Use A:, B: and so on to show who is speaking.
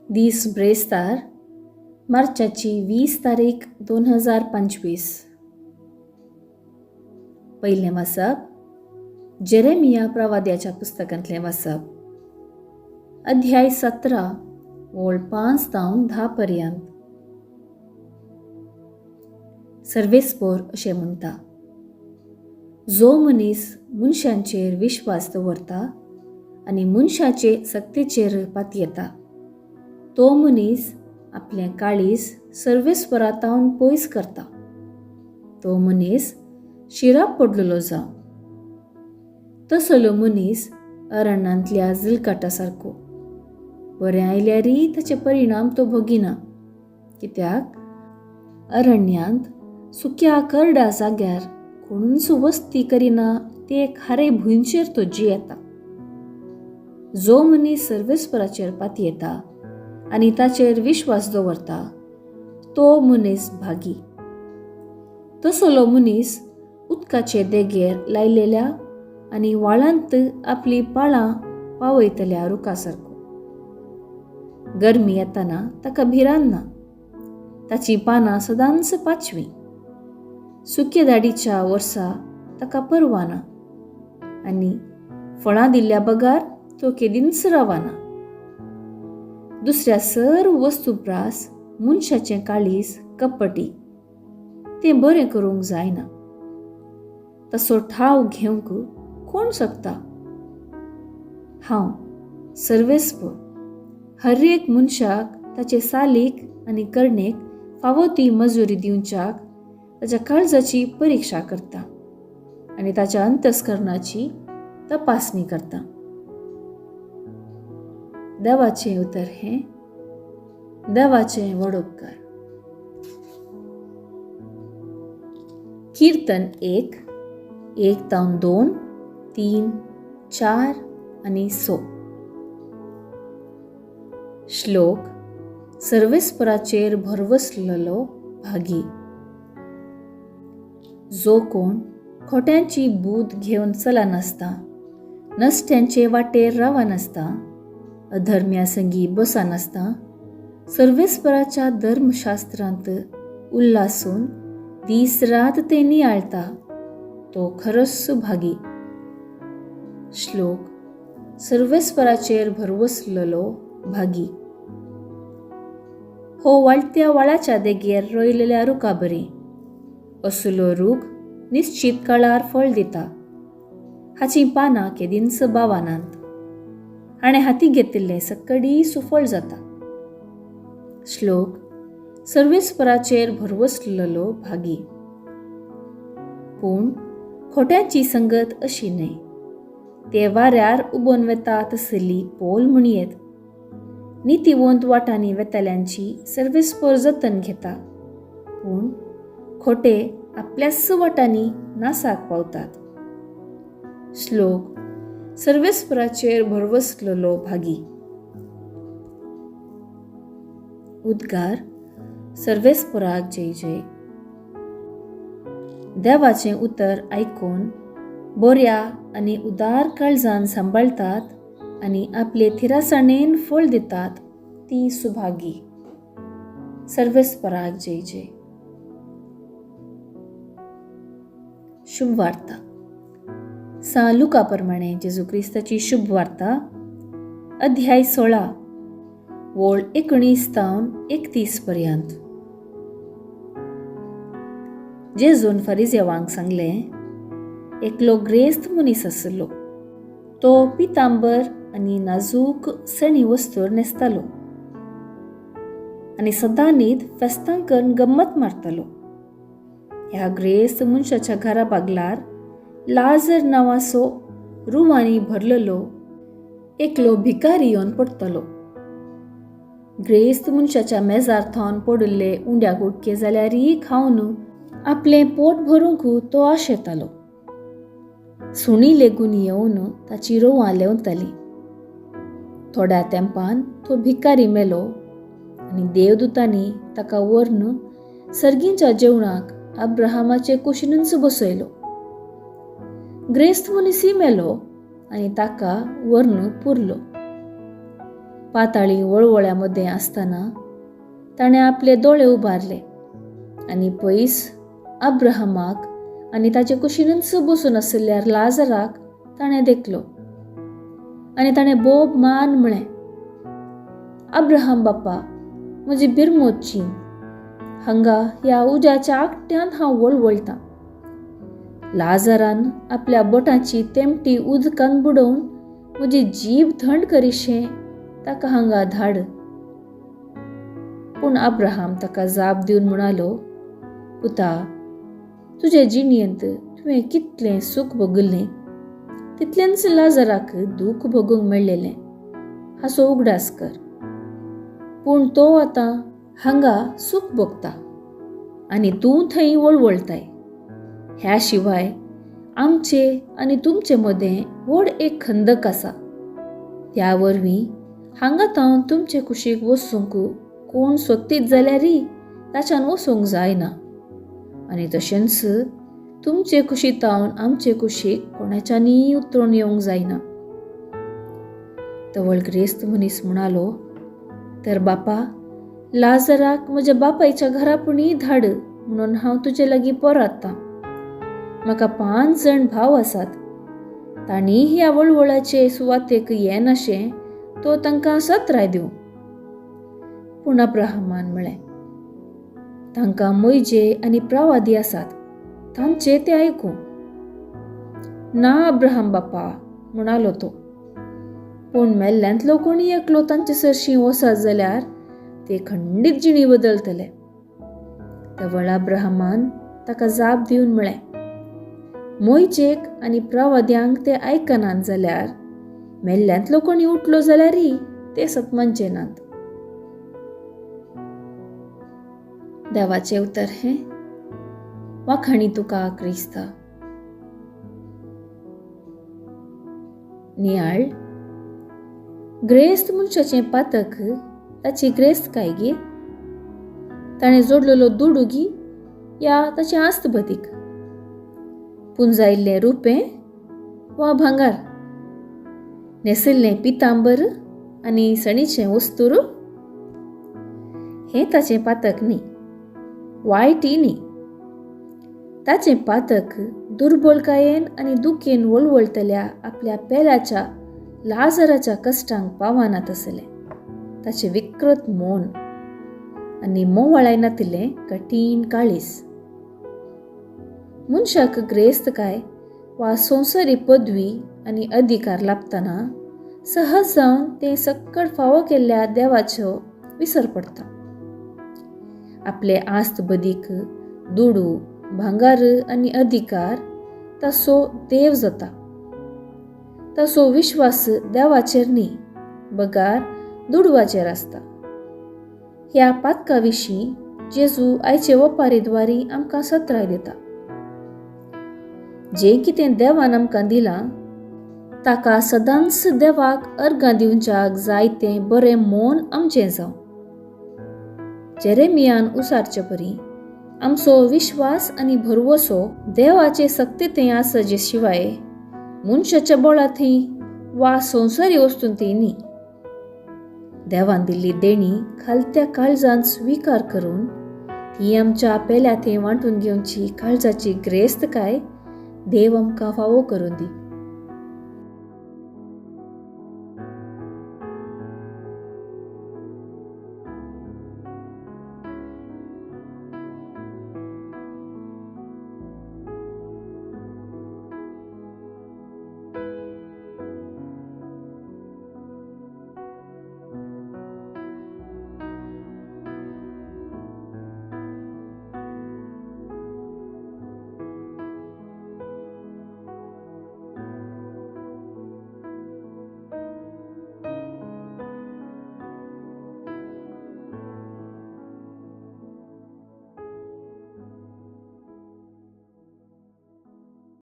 A: दीस ब्रेस्तार मार्चाची 20 तारीख 2025. पयलें वाचप जेरेमिया प्रवाद्याच्या पुस्तकांतलें वाचप, अध्याय 17 ओळ 5 जावन 10 पर्यंत. सर्वेस्पोर अशें म्हणटा, जो मनीस मनशांचेर विश्वास दवरता आनी मनशाचे सक्तेचेर पातयेता तो मनीस आपलें काळीज सर्वेस्परातावन पयस करता. तो मनीस शिराप पडलेलो जावं. तसलो मनीस अरण्यांतल्या झिलकाटा सारको, बरें आयल्यारय ताचे परिणाम तो भोगिना, कित्याक अरण्यांत सुक्या करडा जाग्यार कोणूच वस्ती करिना ते खारे भुंयचेर तो जियेता. जो मनीस सर्वेस्पराचेर पातयेता आनी ताचेर विश्वास दवरता तो मनीस भागी. तसलो मनीस उदकाचे देगेर लायलेल्या आनी व्हाळांत आपली पाळां पावयतल्या रुखा सारको. गरमी येतना ताका भिरांत ना, ताचीं पानां सदांच पाचवीं. सुके दाडीच्या वर्सा ताका परवा ना आनी फळां दिल्ल्या बगार तो केदींच रावना. दुसऱ्या सर्व वस्तू प्रास मनशाचें काळीज कपटी, तें बरें करूंक जायना. तसो ठाव घेवंक कोण शकता? हांव सर्वेस्पोर हर एक मनशाक ताचे सालीक आनी करणेक फावो ती मजुरी दिवच्याक ताच्या काळजाची परिक्षा करता आनी ताच्या अंतस्करणाची तपासणी करता. देवाचें उतर हें देवाचें व्हड उपकार. किर्तन 1, 1 जावन 2, 3, 4 आनी 6. श्लोक सर्वेस्पराचेर भरवसलेलो भागी. जो कोण खोट्यांची बूद घेवन चलनासता, नश्ट्यांचे वाटेर रावनासता, अधर्म्या संगी बसनासता, सर्वेस्पराच्या धर्मशास्त्रांत उल्लासून दीस रात ते नियाळता तो खरोच भागी. श्लोक सर्वेस्पराचेर भरवसलेलो भागी. हो वाळत्या व्हाळाच्या देगेर रोयलेल्या रुखा बरी. असलो रूख निश्चित काळार फळ दिता, हाचीं पानां केदींच बावानात, हाणें हाती घेतिल्लें सकडी सुफळ जाता. श्लोक सर्वेस्पराचेर भरवसलेलो भागी. पूण खोट्यांची संगत अशी न्हय, ते वाऱ्यार उबोन वेता तसली पोल म्हणयेत. नितीवंत वाटांनी वेतल्यांची सर्वेस्पर जतन घेता, पूण खोटे आपल्याच वाटांनी नासाक पावतात. श्लोक सर्वेस्पराचेर भरवसलेलो भागी. उद्गार सर्वेस्पराक जय जय. देवाचें उतर आयकून बऱ्या आनी उदार काळजान सांबाळटात आनी आपले थिरासाणेन फळ दितात ती सुभागी. सर्वेस्पराक जय जय. शुभ वार्ता सां लुका प्रमाणे जेजू क्रिस्ताची शुभ वार्ता, अध्याय 16 ओळ 19 तावन 31 पर्यंत. जेजून फरिजेवांक सांगलें, एकलो ग्रेस्त मनीस आसलो, तो पितांबर आनी नाजूक सणी वस्तूर न्हेसतालो आनी सदां न्हीद फेस्तां करून गम्मत मारतालो. ह्या ग्रेस्त मनशाच्या घरा बागलार लाजर नांवाचो रुवांनी भरलेलो एकलो भिकारी येवन पडटलो. ग्रेस्त मनशाच्या मेजार थावन पडिल्ले उंड्या गुटके जाल्यारय खावन आपलें पोट भरूंक तो आशेतालो. सुणी लेगून येवन ताची रोवां लेंवताली. थोड्या तेंपान तो भिकारी मेलो आनी देवदूतांनी ताका व्हरून सर्गींच्या जेवणाक अब्राहमाचे कुशीनूच बसयलो. ग्रेस्त मनीसय मेलो आनी ताका व्हरून पुरलो. पाताळी वळवळ्या मदें आसतना ताणें आपले दोळे उबारले आनी पयस अब्राहमाक आनी ताचे कुशीनूच बसून आशिल्ल्या लाजराक ताणें देखलो आनी ताणें बोब मान म्हळें, अब्राहम बाप्पा, म्हजी बिरमोची हांगा ह्या उज्याच्या आकट्यान हांव वळवळटां. लाजरान आपल्या बोटांची तेमटी उदकान बुडोवन म्हजी जीब थंड करिशें ताका हांगा धाड. पूण अब्राहम ताका जाप दिवन म्हणालो, पुता, तुजे जिणेंत तुवें कितलें सूख भोगल्लें तितलेंच लाजराक दूख भोगूंक मेळ्ळेलें हाचो उगडास कर. पूण तो आतां हांगा सूख भोगता आनी तूं थंय वळवळताय. ह्या शिवाय आमचे आनी तुमचे मदें व्हड एक खंदक आसा. त्या वरवीं हांगा तावन तुमचे कुशीक वचूंक कोण सोदतीत जाल्यारय ताच्यान वचूंक जायना आनी तशेंच तुमचे कुशी तावन आमचे कुशीक कोणाच्यानूय उतरून येवंक जायना. तवळ ग्रेस्त मनीस म्हणालो, तर बापा, लाजराक म्हज्या बापायच्या घरा पुणीय धाड म्हणून हांव तुजे लागीं परततां. म्हाका 5 जाण भाव आसात, तांणी ह्या वळवळाचे सुवातेक येनाशें तो तांकां सत्राय दिवं. पूण अब्राहमान म्हळें, तांकां मोयजे आनी प्रवादी आसात, तांचे ते आयकूं. ना अब्राहम बापा, म्हणालो तो, पूण मेल्ल्यांतलो कोणी एकलो तांचे सरशीं वचत जाल्यार ते खंडीत जिणी बदलतले. तवळ अब्राहमान ताका जाप दिवन म्हळें, मोयजेक आनी प्रवाद्यांक ते आयकनात जाल्यार मेल्ल्यांतलो कोणी उठलो जाल्यारय ते सतमानचे नात. देवाचें उतर हें. वाखाणी तुका क्रिस्ता. नियाळ. ग्रेस्त मनशाचें पातक ताची ग्रेस्त काय गे? ताणें जोडलेलो दुडू गी या ताची आस्त बदीक? पुंजायल्लें रुपें वा भांगार? न्हेसिल्लें पितांबर आनी सणीचें वस्तूर? हें ताचें पातक न्ही, वायटय न्ही. ताचें पातक दुर्बलकायेन आनी दुखेन वळवळटल्या आपल्या पेल्याच्या लाजराच्या कश्टांक पावना तसलें ताचें विकृत मौन आनी मोवाळाय नातिल्लें कठीण काळीस. मनशाक ग्रेस्तकाय वा संवसारी पदवी आनी अधिकार लाभतना सहज जावन तें सक्कड फावो केल्ल्या देवाचो विसर पडटा. आपले आस्त बदीक दुडू, भांगार आनी अधिकार तसो देव जाता. तसो विश्वास देवाचेर न्ही बगार दुडवाचेर आसता. ह्या पातका विशीं जेजू आयचे वपारी द्वारी आमकां सत्राय दिता. जें कितें देवान आमकां दिलां ताका सदांच देवाक अर्गां दिवच्याक जाय तें बरें मन आमचें जावं. जेरेमियान उसारचे परी आमचो विश्वास आनी भरवसो देवाचे सक्ती थंय आसा जे शिवाय मनशाच्या बळा थंय वा संवसारी वस्तूं थंय न्ही. देवान दिल्ली देणी खालत्या काळजान स्विकार करून ती आमच्या पेल्या थंय वांटून घेवची काळजाची ग्रेस्तकाय देव आमकां फावो करून दी.